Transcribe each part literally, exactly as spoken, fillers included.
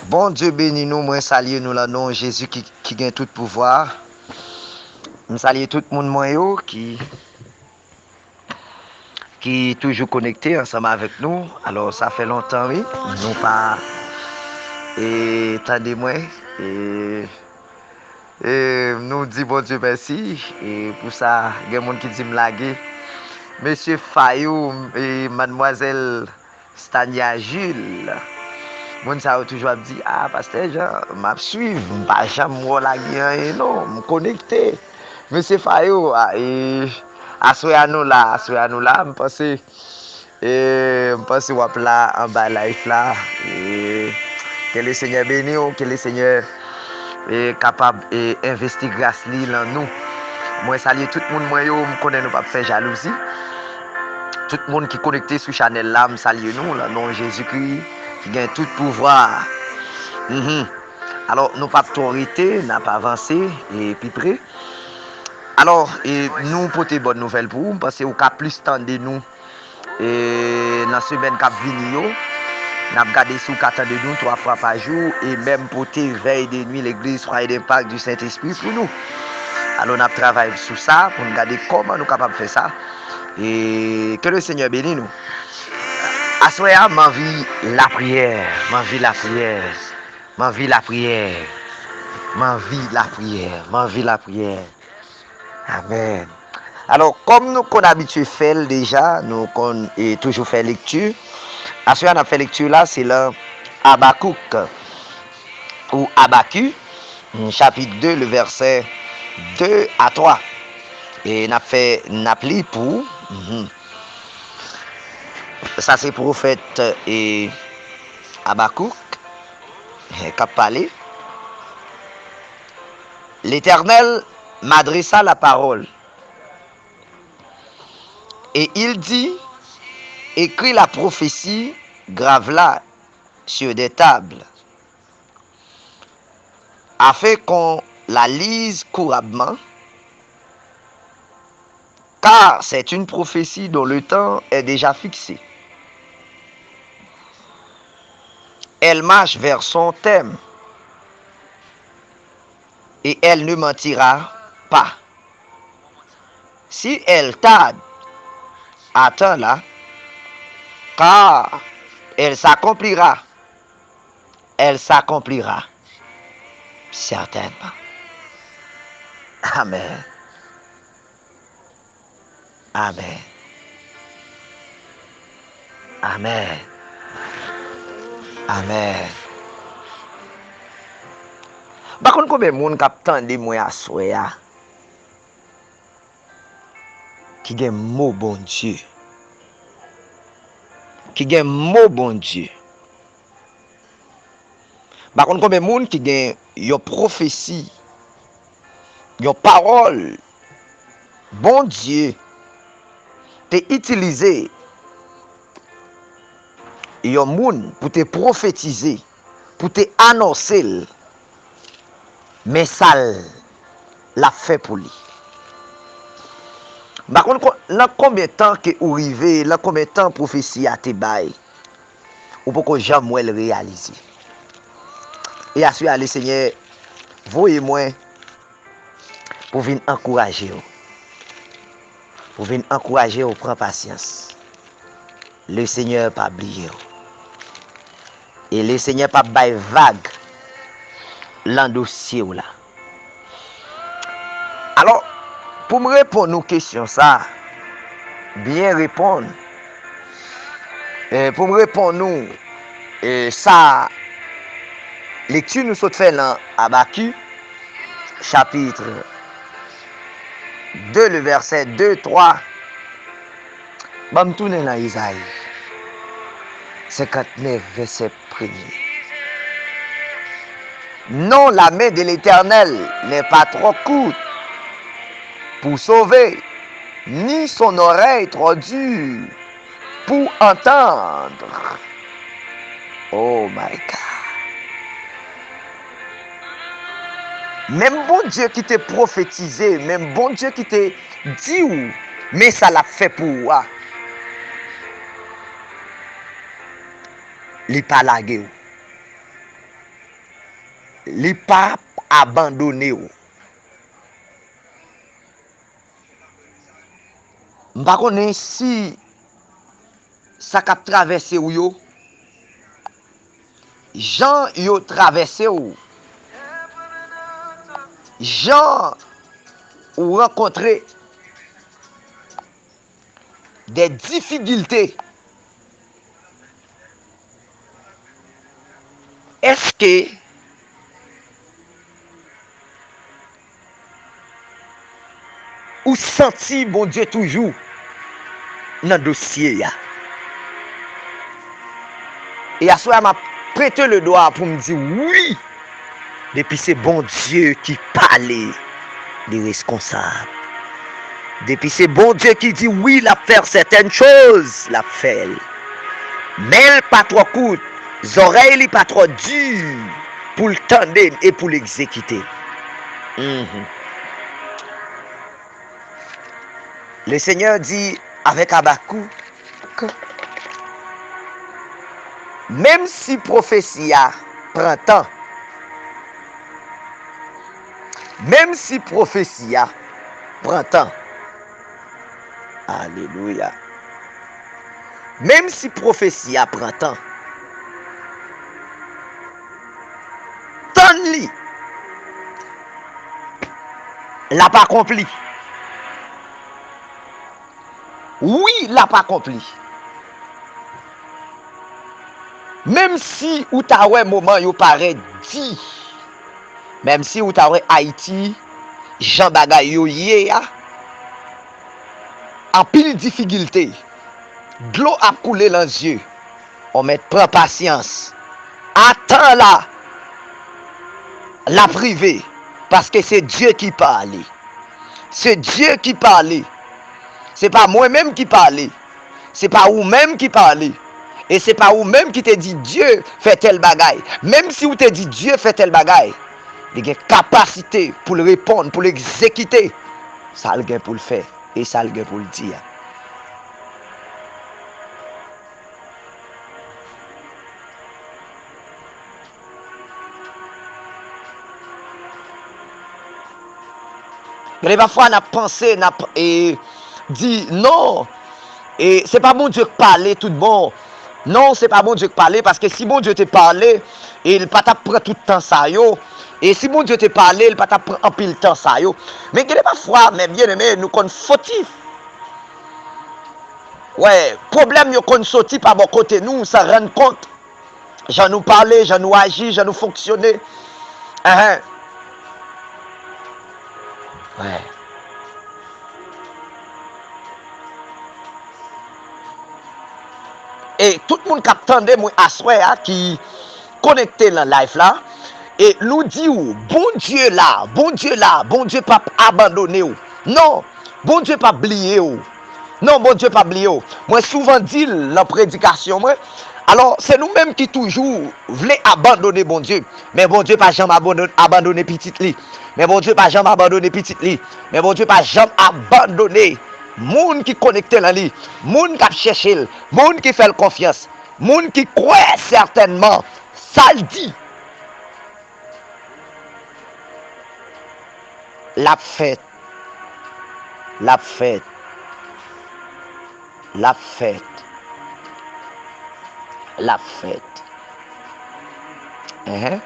Bondye beni nou, mwen salye nou lan non Jezi ki, ki gen tout pouvwa. M salye tout moun mwen yo ki, ki toujou konekte ansanm avèk nou. Alò, sa fè lontan, wi, nou pa, e, tande mwen. E, e, nou di Bondye mèsi, e, pou sa, gen moun ki di m lage. Mesye Fayou, e, madmwazèl Stania Jules. Moun sa yo toujou ap di, "Ah, Pastè Jean, m ap swiv, m pa janm wè w lage anyen non, m konekte." Mesye Fayou, a, e, aswè a nou la, aswè a nou la, m panse, e, m panse w ap la anba live la. E, ke le Senyè beni w, ke le Senyè, e, kapab, e, envesti gras li lan nou. Mwen salye tout moun mwen yo, m konnen nou p ap fè jalouzi. Tout moun ki konekte sou chanèl la, m salye nou, lan non Jezikri, ki gen tout pouvwa. Mhm. Alò, nou p ap twò rete, n ap avanse, e, pi pre. Alò, e, nou pote bòn nouvèl pou ou, m panse ou ka plis tande nou, e, nan semèn k ap vini yo. N ap gade si ou ka tande nou twa fwa pa jou, e menm pote vèy de nwi legliz Fwa e Lenpak di Sentespri pou nou. Alò, n ap travay sou sa pou n gade kòman nou kapab fè sa. E ke le Senyè beni nou. Aswè a, m anvi lapriyè, m anvi lapriyè, m anvi lapriyè, m anvi lapriyè, m anvi lapriyè. Amèn. Alò, kòm nou konn abitye fè l deja, nou konn, e, toujou fè lekti. Aswè a, n ap fè lekti la, se lan Abakouk ou Abaki, chapit de, le vèsè de a twa. E n ap fè, n ap li pou, mhm. Sa se pwofèt, e, Abakouk, e, k ap pale. L'Éternel m'adressa la parole, et il dit, écris la prophétie, grave-la sur des tables, afin qu'on la lise couramment, car c'est une prophétie dont le temps est déjà fixé. Elle marche vers son terme et elle ne mentira pas. Si elle tarde, attends-la, car elle s'accomplira. Elle s'accomplira certainement. Amèn. Amèn. Amèn. Amèn. M pa konn konbyen moun k ap tande mwen aswè a ki gen mo Bondye. Ki gen mo Bondye. M pa konn konbyen moun ki gen yon pwofesi, yon pawòl Bondye te itilize yon moun pou te pwofetize, pou te anonse l, men sa l, l ap fè pou li. M pa konn kon-, nan konbyen tan ke ou rive, nan konbyen tan pwofesi a te bay, ou poko janm wè l reyalize. E aswè a, Lesenyè voye mwen pou vin ankouraje w. Pou vin ankouraje w, pran pasyans. Lesenyè p ap bliye w. E Lesenyè p ap bay vag lan dosye w la. Alò, pou m reponn ou kesyon sa, byen reponn. E pou m reponn ou, e sa, lekti nou sot fè lan Abaki, chapit de, le vèsè de, twa. Ban m tounen lan Izayi senkantnèf, vèsè premye. Non, la main de l'Éternel n'est pas trop courte pour sauver, ni son oreille trop dure pour entendre. Oh my God. Menm Bondye ki te pwofetize, menm Bondye ki te di w, men sa l ap fè pou ou a, li pa lage w. Li p ap abandone w. M pa konnen si sa k ap travèse w yo, jan yo travèse w, jan ou rankontre de difikilte, èske ou santi Bondye toujou nan dosye a? E aswè a, m ap pete ledwa pou m di wi, depi se Bondye ki pale, li reskonsab. Depi se Bondye ki di wi, l ap fè sètèn choz, l ap fè l. Men l pa twò kout, zòrèy li pa twò di pou l tande m e pou l egzekite m. Mhm. Le Senyè di avèk Abakouk, menm si pwofesi a pran tan, menm si pwofesi a pran tan, alelouya, menm si pwofesi a pran tan, tann li, l ap akonpli. Wi, l ap akonpli. Menm si ou ta wè moman yo parèt di, menm si ou ta wè Ayiti, jan bagay yo ye a, anpil difikilte, dlo ap koule nan zye, ou mèt pran pasyans. Atan la, l ap rive, paske se Dye ki pale. Se Dye ki pale. Se pa mwen menm ki pale. Se pa ou menm ki pale. E se pa ou menm ki te di Dye fè tèl bagay. Menm si w te di Dye fè tèl bagay, li gen kapasite pou l reponn, pou l egzekite sa l gen pou l fè e sa l gen pou l di a. Gen de pafwa n ap panse, n ap, e, di, non, e, se pa Bondye k pale tout bon. Non, se pa Bondye k pale, paske si Bondye te pale, e, l pa t ap pran tout tan sa yo. E si Bondye te pale, l pa t ap pran anpil tan sa yo. Men gen de pafwa, men byeneme, nou konn fotif. Wè, pwoblèm yo konn soti pa bò kote nou, san rann kont. Jan nou pale, jan nou aji, jan nou fonksyone. Enhen. Wè. E tout moun k ap tande mwen aswè a, ki konekte nan live la, e nou di w, Bondye la, Bondye la, Bondye p ap abandone w. Non, Bondye p ap bliye w. Non, Bondye p ap bliye w. Mwen souvan di l nan predikasyon mwen. Alò, se nou menm ki toujou vle abandone Bondye. Men Bondye pa janm abandone, abandone pitit li. Men Bondye pa janm abandone pitit li. Men Bondye pa janm abandone moun ki konekte nan li, moun k ap chèche l, moun ki fè l konfyans, moun ki kwè sètènman sa l di. L ap fèt. L ap fèt. L ap fèt. L ap fèt. Enhen.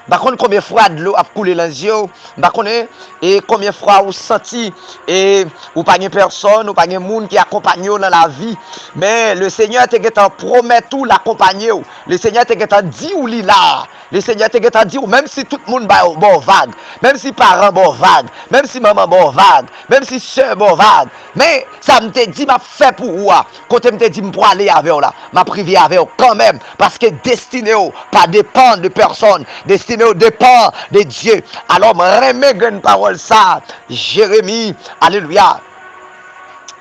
M pa konn konbyen fwa dlo ap koule nan zye w. M pa konnen, e, konbyen fwa ou santi, e, ou pa gen pèsonn, ou pa gen moun ki akonpanye w nan lavi. Men, le Senyè te gentan pwomèt ou l akonpanye w. Le Senyè te gentan di w li la. Le Senyè te gentan di w, menm si tout moun ba w, ba w vag, menm si paran ba w vag, menm si manman ba w vag, menm si sè ba w vag, men sa m te di m ap fè pou ou a, kote m te di m pwale avè w la, m ap rive avè w kanmenm, paske destine w pa depann de pèsonn, destine w depann de Dye. Alò, m renmen grenn pawòl sa, Jeremi, alelouya.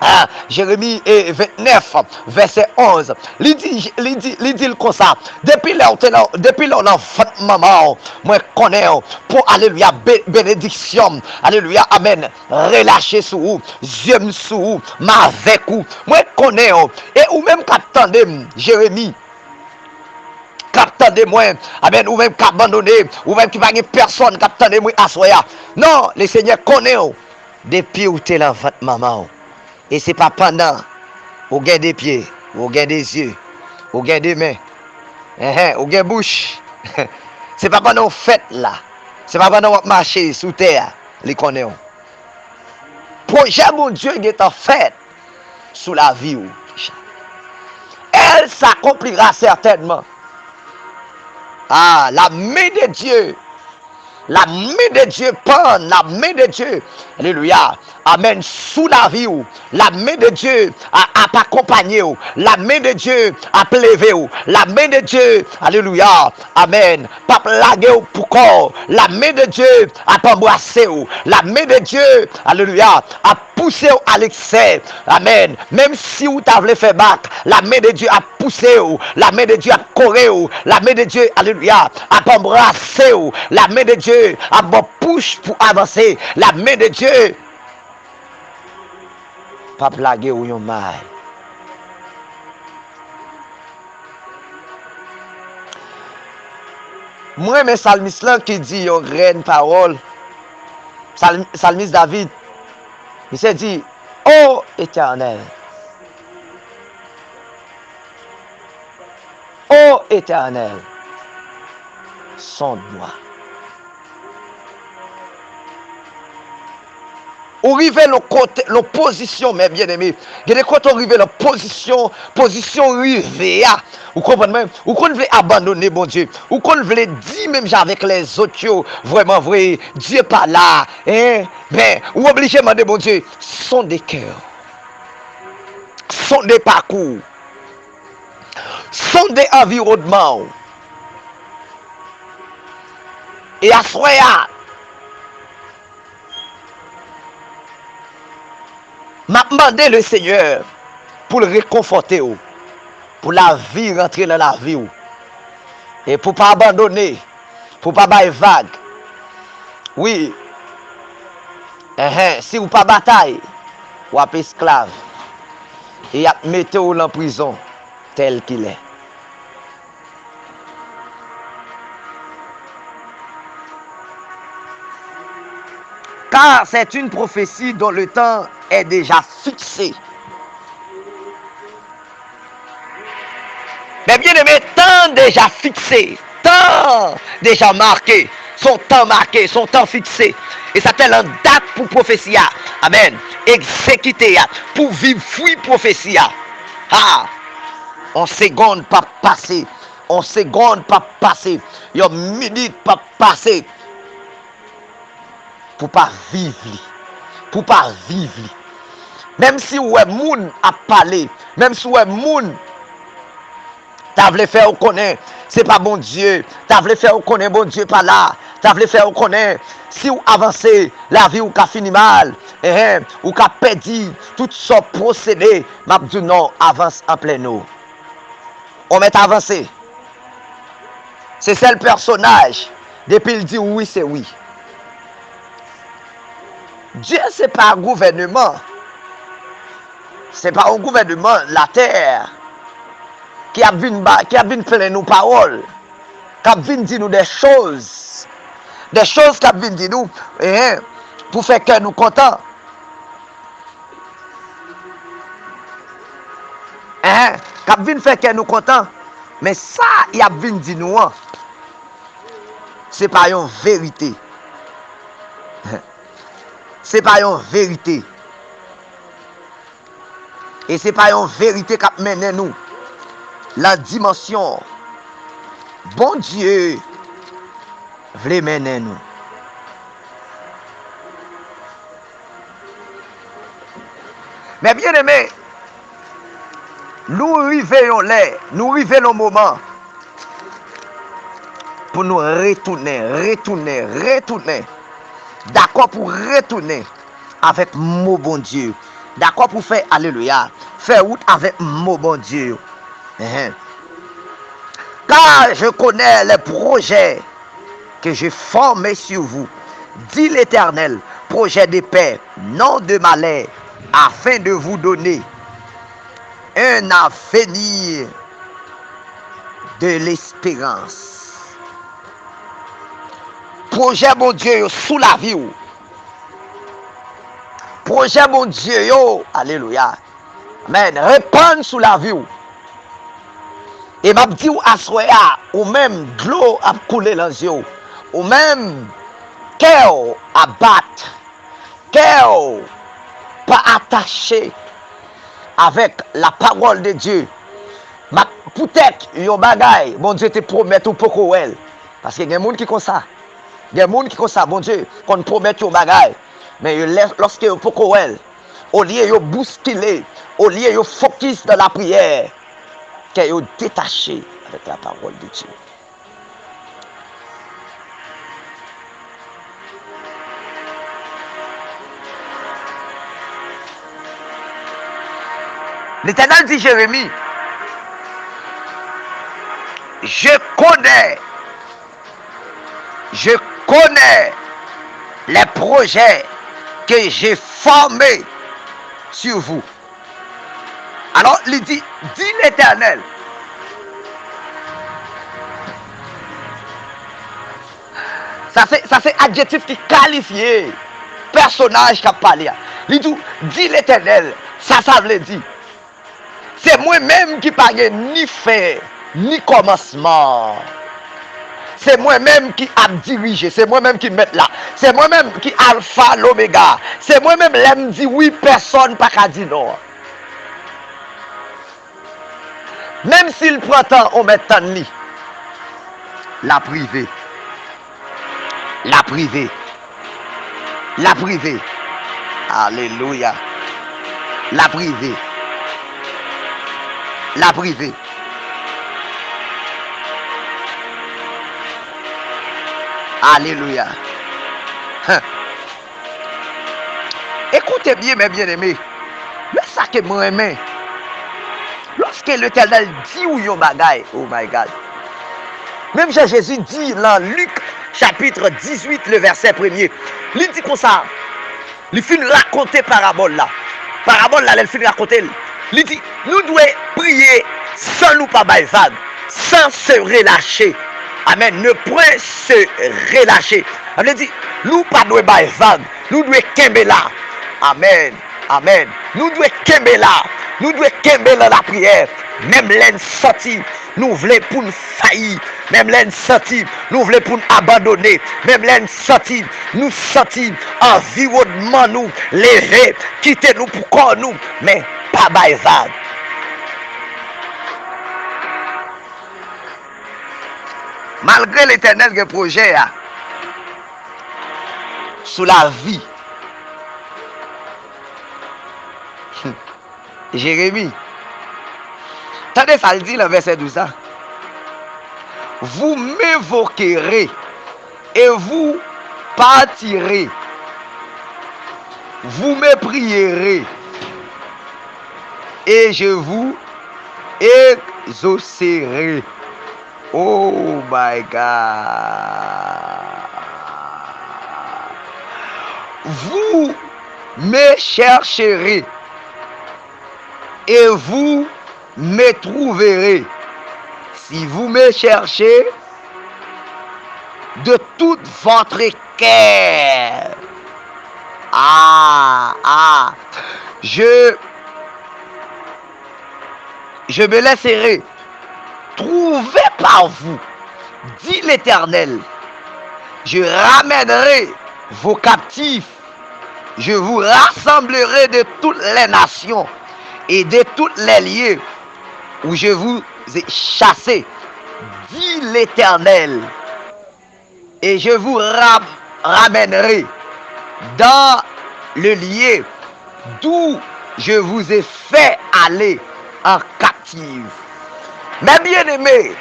Ah, Jeremi, e, vennèf, vèsè onz. Li di, li di, li di l konsa, depi lè w te nan, depi lè w nan vant manman w, mwen konnen w. Pou, alelouya, be-, benediksyon m, alelouya, amèn, relache sou ou, zye m sou ou, m avèk ou. Mwen konnen w. E ou menm k ap tande m, Jeremi, k ap tande mwen. Amèn. Ou menm k abandone, ou menm ki pa gen pèsòn k ap tande mwen aswè a. Non, Lesenyè konnen w depi w te nan vant manman w. E se pa pandan ou gen de pye, ou gen de zye, ou gen de men, enhen, ou gen bouch. Se pa pandan w fèt la, se pa pandan w ap mache sou tè a, li konnen w. Pwojè Bondye gentan fèt sou lavi w. Elle s'accomplira certainement. Ah, la main de Dieu, la main de Dieu pann, la main de Dieu, alelouya, amèn, sou lavi w. La main de Dieu a, ap akonpanye w. La main de Dieu ap leve w. La main de Dieu, alelouya, amèn, p ap lage w pou kò w. La main de Dieu ap anbrase w. La main de Dieu, alelouya, ap pouse w a leksè. Amèn. Menm si w ta vle fè bak, la main de Dieu ap pouse w. La main de Dieu ap kore w. La main de Dieu, alelouya, ap anbrase w. La main de Dieu ap ba w pous pou avanse. La main de Dieu p ap lage w yon may. Mwen renmen salmis lan ki di yon grenn pawòl. Sal-, salmis David, misye di, O Etènèl, O Etènèl, sonde moi. Ou rive lon kote, lon pozisyon, mè byeneme. Gen de kote ou rive lon pozisyon, pozisyon rive a. Ou konprann mwen? Ou konn vle abandone Bondye. Ou konn vle di menm jan avèk lèzòt yo, vrèman vre, Dye pa la. Hein? Men, ou oblije mande Bondye, sonde kè w. Sonde pakou w. Sonde anviwònman w. E aswè a, m ap mande Lesenyè pou l rekonfòte w, pou lavi rantre nan lavi w, e pou w pa abandone, pou w pa bay vag. Wi. Enhen, si w pa batay, w ap esklav. E y ap mete w nan prizon, tèl kilè. Car c'est une prophétie dont le temps est déjà fixé. Mè byeneme, tan deja fikse, tan deja make, se yon tan make, se yon tan fikse. E sa te lan dat pou pwofesi a. Amèn. Egzekite a, pou viv fwi pwofesi a. Ha! On segonn p ap pase, on segonn p ap pase, yon minit p ap pase. Pou pa viv li. Pou pa viv li. Menm si w wè moun ap pale, menm si w wè moun ta vle fè w konnen se pa Bondye, ta vle fè w konnen Bondye pa la, ta vle fè w konnen si w avanse, lavi w ka fini mal, enhen, ou ka pèdi tout sa w posede, m ap di w non, avanse an plen non. Ou mèt avanse. Se sèl pèsonaj, depi l di wi, se wi. Dye se pa gouvèneman. Se pa yon gouvèneman latè ki ap vin ba, ki ap vin plen nou pawòl, k ap vin di nou de choz, de choz k ap vin di nou, enhen, pou fè kè nou kontan. Enhen, k ap vin fè kè nou kontan. Men sa y ap vin di nou an, se pa yon verite. Se pa yon verite. E se pa yon verite k ap mennen nou lan dimansyon Bondye vle mennen nou. Mè byeneme, nou rive yon lè, nou rive yon moman pou nou retounen, retounen, retounen. Dakò pou retounen avèk mo Bondye. Dakò pou fè alelouya, fè wout avèk mo Bondye yo. Enhen. Car je connais les projets que j'ai formés sur vous, dit l'Éternel, projets de paix, non de malheur, afin de vous donner un avenir de l'espérance. Pwojè Bondye yo sou lavi w. Pwojè Bondye yo, alelouya, amèn, repann sou lavi w. E m ap di w aswè a, ou menm, dlo ap koule nan zye w. Ou menm, kè w ap bat. Kè w pa atache avèk la parole de Dieu. M ap, poutèt yon bagay Bondye te pwomèt ou poko wè l. Paske gen moun ki konsa. Gen moun ki konsa, Bondye konn pwomèt yon bagay, men yo, lè, lòske yo poko wè l, olye yo bouskile, olye yo fokis nan lapriyè, kè yo detache avèk la parole de Dieu. L'Éternel dit, Jérémie, je connais, je connais les projets que j'ai formés sur vous. Alò, li di, di Letènèl. Sa se, sa se adjektif ki kalifye pèsonaj k ap pale a. Li di w, di Letènèl, sa sa vle di. Se mwen menm ki pa gen ni fen, ni kòmansman. Se mwen menm ki ap dirije, se mwen menm ki mèt la. Se mwen menm ki alfa, lomega. Se mwen menm, lè m di wi, pèsòn pa ka di non. Menm si l pran tan, ou mèt tann li. L ap rive. L ap rive. L ap rive. Alelouya. L ap rive. L ap rive. Alelouya. Hen. Ekoute byen, mes bien-aimés. Men sa ke mwen renmen. Lòske Letènèl di w yon bagay, oh my God. Menm jan Jezi di nan Lik, chapitre dix-huit, le verset premier, li di konsa, li fin rakonte parabòl la. Parabòl la, lè l fin rakonte l, li di, nou dwe priye san nou pa bay vag, sans se relâcher. Amèn. Ne point se relâcher. Sa vle di, nou pa dwe bay vag. Nou dwe kenbe la. Amèn. Amèn. Nou dwe kenbe la. Nou dwe kenbe nan lapriyè. Menm lè n santi nou vle pou n fayi. Menm lè n santi nou vle pou n abandone. Menm lè n santi nou santi anviwònman nou leve, kite nou pou kò nou. Men pa bay vag. Malgre Letènèl gen pwojè a sou lavi Jeremi, tande sa l di nan vèsè douz la. Vous m'invoquerez et vous partirez. Vous me prierez et je vous exaucerai. Oh my God. Vous me chercherez et vous me trouverez. Si vous me cherchez de tout votre cœur. Ah, ah. Je, je me laisserai trouver par vous, dit l'Éternel. Je ramènerai vos captifs. Je vous rassemblerai de toutes les nations et de tous les lieux où je vous ai chassés, dit l'Éternel. Et je vous ra-, ramènerai dans le lieu d'où je vous ai fait aller en captivité. Mes bien-aimés,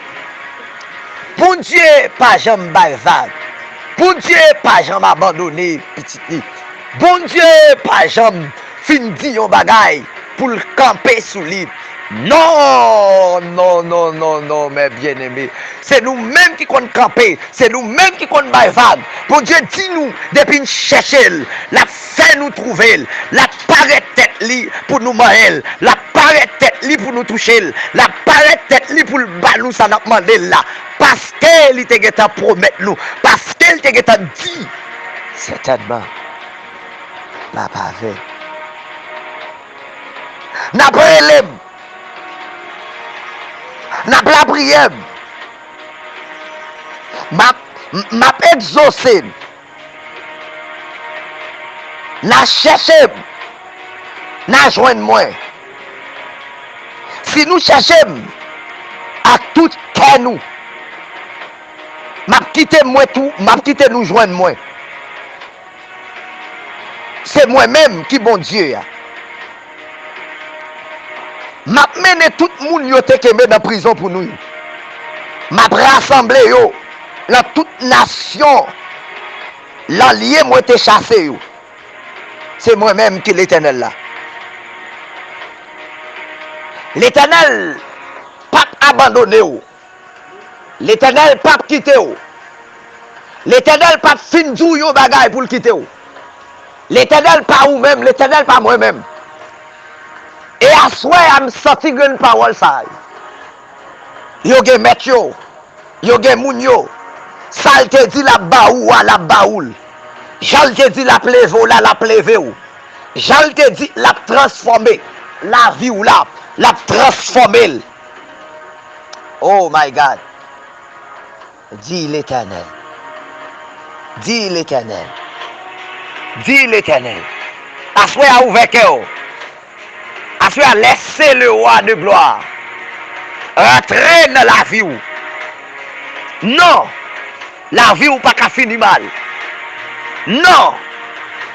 Bondye pa janm bay vag. Bondye pa janm abandone pitit li. Bondye pa janm fin di yon bagay pou l kanpe sou li. Non, non, non, non, non, mes bien-aimés. Se nou menm ki konn kanpe, se nou menm ki konn bay vag. Bondye di nou, depi n chèche l, l ap fè nou twouve l. L ap parèt tèt li pou nou manyen l. L ap parèt tèt li pou nou touche l. L ap parèt tèt li pou l ba nou Pou sa n ap mande l la, paske li te gentan pwomèt nou, paske l te gentan di sètènman l ap avè n. N ap rele m, n ap lapriyè m, m ap, m ap egzose n. N a chèche m, n a jwenn mwen. Si nou chèche m ak tout kè nou, m ap kite mwen tou, m ap kite nou jwenn mwen. Se mwen menm ki Bondye a. M ap mennen tout moun yo te kenbe nan prizon pou nou yo. M ap rasanble yo nan tout nasyon lanlye mwen te chase yo. Se mwen menm ki Letènèl la. Letènèl p ap abandone w. Letènèl p ap kite w. Letènèl p ap fin di w yon bagay pou l kite w. Letènèl pa ou menm, Letènèl pa mwen menm. E aswè a, m santi grenn pawòl sa yo. Yo gen mèt yo. Yo gen moun yo. Sa l te di l ap ba ou a, l ap ba ou l. Jan l te di l ap leve w la, l ap leve w. Jan l te di l ap transfòme lavi w la, l ap transfòme l. Oh my God. Di Letènèl. Di Letènèl. Di Letènèl. Aswè a, ouvè kè w. Aswè a, lèse le wa de glwa rantre nan lavi w. Non, lavi w pa ka fini mal. Non,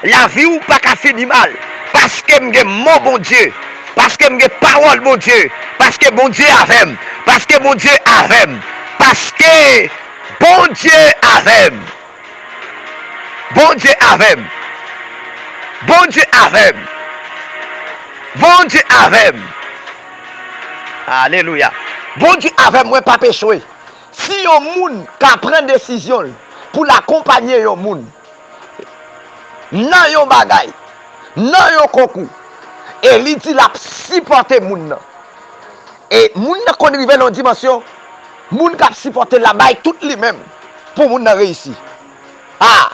lavi w pa ka fini mal. Paske m gen mo Bondye. Paske m gen pawòl Bondye. Paske Bondye avè m. Paske Bondye avè m. Paske Bondye avè m. Bondye avè m. Bondye avè m. Bondye avè m. Alelouya. Bondye avè m, mwen p ap echwe. Si yon moun ka pran desizyon l pou l akonpanye yon moun nan yon bagay, nan yon konkou, e li di l ap sipòte moun nan, e moun nan konn rive nan yon dimansyon, moun k ap sipòte l la bay tout li menm pou moun nan reyisi. A,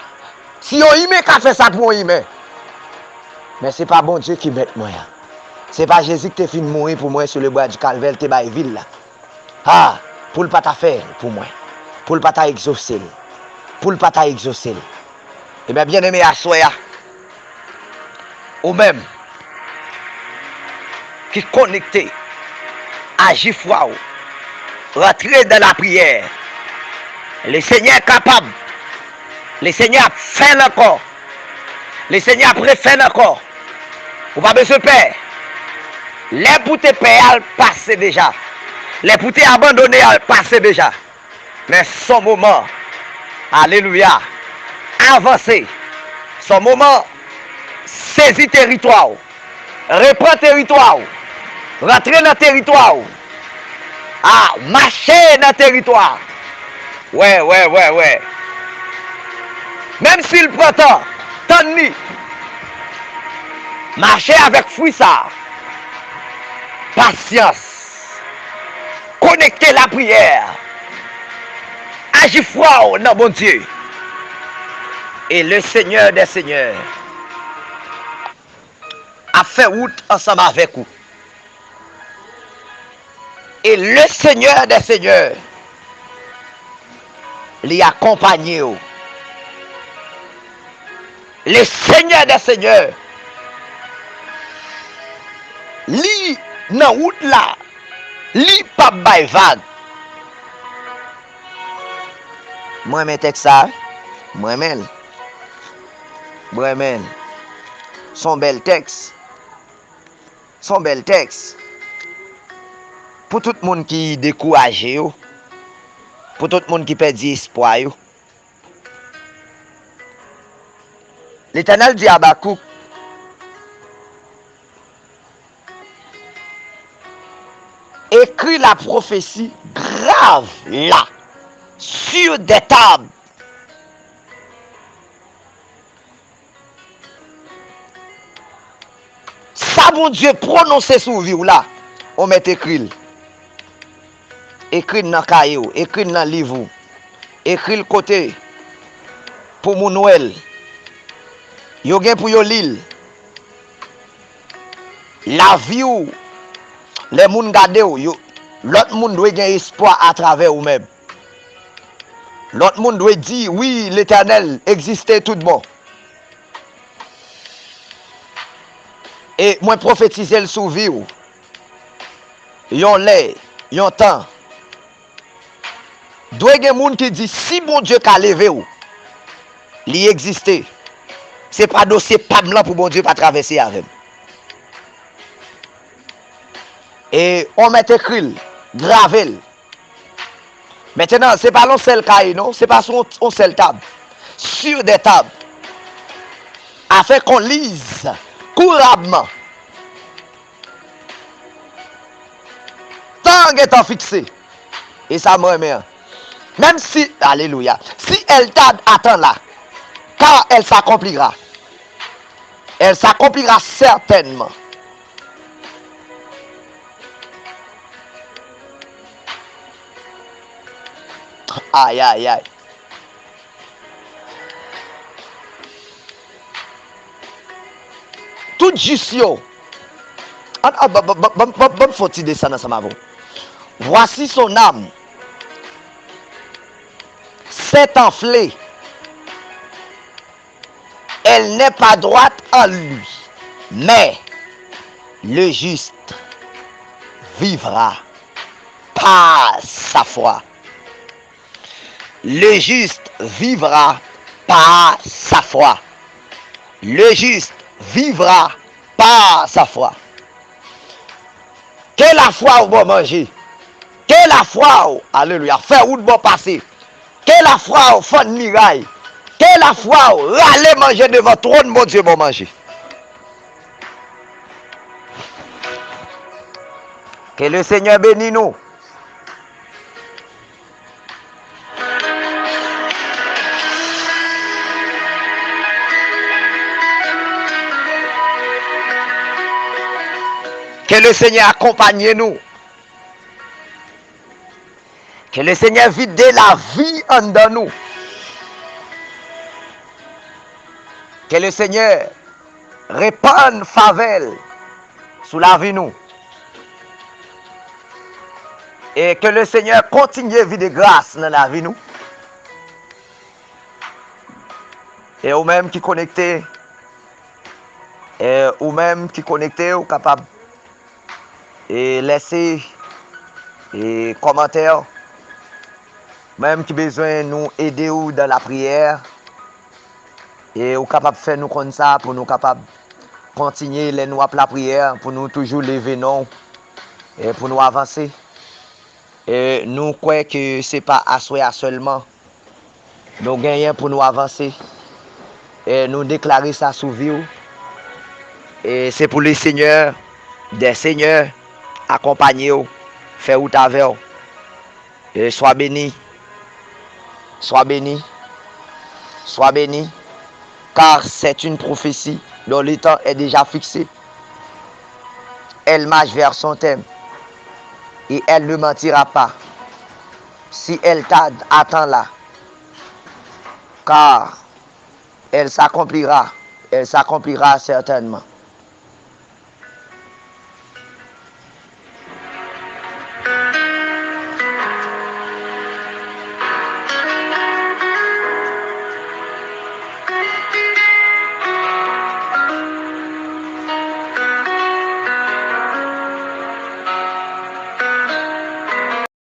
si yon imen ka fè sa pou yon imen, men se pa Bondye ki mèt mwen an. Se pa Jezi ki te fin mouri pou mwen sou le bwa di Kalvè, l te bay vi l la. A, pou l pa ta fè l pou mwen, pou l pa ta egzose l, pou l pa ta egzose l. Ebyen, byeneme, aswè a, ou menm ki konekte, aji fwa w, rantre nan lapriyè. Lesenyè kapab. Lesenyè ap fè l ankò. Lesenyè ap refè l ankò. Ou pa bezwen pè. Lè pou te pè a, l pase deja. Lè pou te abandone a, l pase deja. Men s on moman, alelouya, avanse. S on moman, sezi teritwa w. Repran teritwa w. Rantre nan teritwa w. A, mache nan teritwa. Wè, wè, wè, wè. Menm si l pran tan, tann li. Mache avèk fwi sa a. Pasyans. Konekte lapriyè. Aji fwa w nan Bondye. E le Senyè dè Senyè ap fè wout ansanm avèk ou. E le Senyè dè Senyè, li akonpanye w. Le Senyè dè Senyè, li nan wout la, li p ap bay vag. Mwen renmen tèks sa, wi. Mwen renmen l. Mwen renmen l. S on bèl tèks. S on bèl tèks. Pou tout moun ki dekouraje yo, pou tout moun ki pèdi espwa yo, Letènèl di Abakouk, écris la prophétie grave là sur des tables. Sa Bondye pwononse sou vi w la, ou mèt ekri l. Ekri l nan kaye w, ekri l nan liv ou, ekri l kote pou moun wè l. Yo gen pou yo li l. Lavi w, lè moun gade w, yo, lòt moun dwe gen espwa atravè ou menm. Lòt moun dwe di, "Wi, Letènèl egziste tout bon." E mwen pwofetize l sou vi w. Yon lè, yon tan, dwe gen moun ki di, "Si Bondye ka leve w, li egziste. Se pa dosye pa m lan pou Bondye pa travèse avè m." E on mèt ekri l, grave l. Mentenan, se pa yon sèl kaye, non, se pa sou yon, yon sèl tab. Sur des tables. Afin qu'on lise couramment. Tan an gentan fikse. E sa m renmen an. Menm si, alelouya, si elle tarde, attends-la, car elle s'accomplira. Elle s'accomplira certainement. Ay, ay, ay. Tout jis yo. An, an, ban, ban, ban, ban, ban, ban m fè yon ti desann ansanm avè w. Voici son âme s'est enflée. Elle n'est pas droite en lui. Mais le juste vivra par sa foi. Le juste vivra par sa foi. Le juste vivra par sa foi. Ke lafwa w ba w manje. Ke lafwa w, alelouya, fè wout ba w pase. Ke lafwa w fann miray. Ke lafwa w rale manje devan twòn Bondye ba w manje. Ke le Senyè beni nou. Ke le Senyè akonpanye nou. Ke le Senyè vide lavi anndan nou. Ke le Senyè repann favè l sou lavi nou. E ke le Senyè kontinye vide gras nan lavi nou. E ou menm ki konekte, e ou menm ki konekte, ou kapab e lèse e kòmantè. Menm ki bezwen nou ede w dan lapriyè, e ou kapab fè nou konn sa pou nou kapab kontinye lè nou ap lapriyè, pou nou toujou leve non w, e pou nou avanse. E nou kwè ke se pa aswè a sèlman nou genyen pou nou avanse. E nou deklare sa sou vi w. E se pou le Senyè dè senyè akonpanye w, fè wout avè w. E swa beni, swa beni, swa beni, car c'est une prophétie dont le temps est déjà fixé. Elle marche vers son terme et elle ne mentira pas. Si elle tarde, attends-la, car elle s'accomplira, elle s'accomplira certainement.